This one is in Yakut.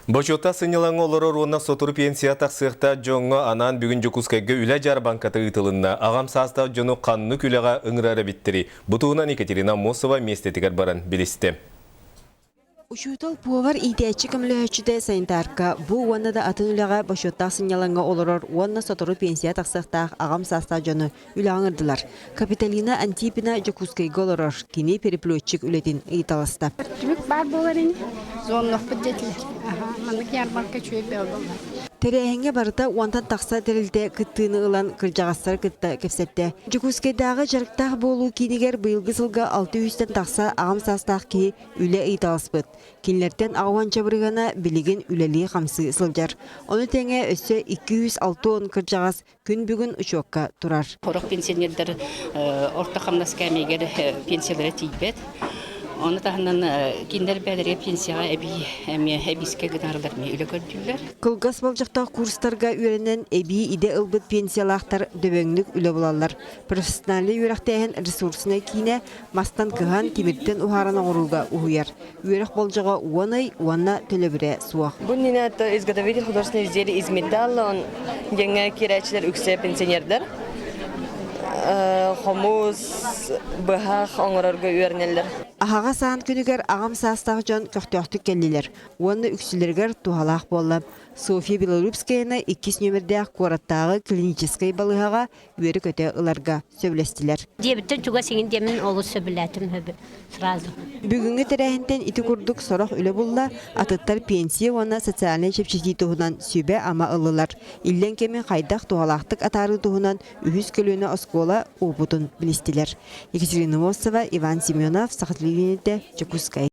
Бочуоттаах сынньалаҥҥа олорор уонна сотору пенсия тахсыахтаах дьоҥҥо анаан бүгүн Дьокуускайга үлэ дьаарбаҥката ыытылынна. Аҕам саастаах дьону ханнык үлэҕэ ыҥырар эбиттэрий? Бу туһунан Екатерина Аммосова миэстэтигэр баран билистэ. Учуутал, повар, иитээччи көмөлөһөөччүтэ санитарка бу уонна да атын үлэҕэ бочуоттаах сынньалаҥҥа олорор уонна сотору пенсия тахсыахтаах аҕам саастаах дьону үлэҕэ ыҥырдылар. Капитолина Антипина Дьокуускайга олорор, кини переплетчик үлэтин ыйыталаста. Түмүк баар буолар ини, звоннохпут диэтилэр. Аха, маннык ярмарка үчүгэй буолла. Тэрээһиҥҥэ барыта уонтан тахса тэрилтэ кыттыыны ылан кырдьаҕастары кытта кэпсэттэ. Дьокуускайдааҕы дьарыктаах буолуу киинигэр быйылгы сылга 600-тэн тахса аҕам саастаах киһи үлэ ыйыталаспыт. Кинилэртэн аҕыһуонча бырыһыана билигин үлэлии-хамсыы сылдьар. Ону тэҥэ өссө 260 кырдьаҕас күн бүгүн учуокка турар. Сорох пенсионердар орто хамнас кээмэйигэр пенсиялара тиийбэт. Ону таһынан кинилэр бэйэлэригэр пенсияҕа эбии эмиэ эбиискэ гынарылар эмиэ үлэ көрдүүллэр. Кылгас болдьохтоох курстарга үөрэнэн эбии идэ ылбыт пенсиялаахтар дөбөҥнүк үлэ булаллар. Профессиональнай үөрэхтээһин ресурснай киинэ мастан кыһан, тимиртэн уһааран оҥорууга уһуйар. Үөрэх болдьоҕо уон ый уонна төлөбүрэ суох. Бу иннинэ изготовитель художественных изделий из металла, он диэҥҥэ киирээччилэр үксэ пенсионердар. Хомус, быһах оҥорорго үөрэнэллэр. Аһаҕас аан күнүгэр аҕам саастаах дьон көхтөөхтүк кэллилэр уонна үксүлэригэр туһалаах буолла. Софья Белолюбскаяны иккис нүөмэрдээх куораттааҕы клиническэй балыыһаҕа үөрэ-көтө ыларга сөбүлэстилэр. Дьиэбиттэн чугас иҥин диэммин олус сөбүлээтим сразу. Бүгүҥҥү тэрээһинтэн ити курдук сорох үлэ булла, атыттар пенсия уонна социальнай чэпчэтии туһунан сүбэ-ама ыллылар. Иллэҥ кэми хайдах туһалаахтык атаарыы туһунан үһүс көлүөнэ оскуола уопутун билистилэр. Екатерина Мосова, Иван Семенов, Саха телевидениетэ, Дьокуускай.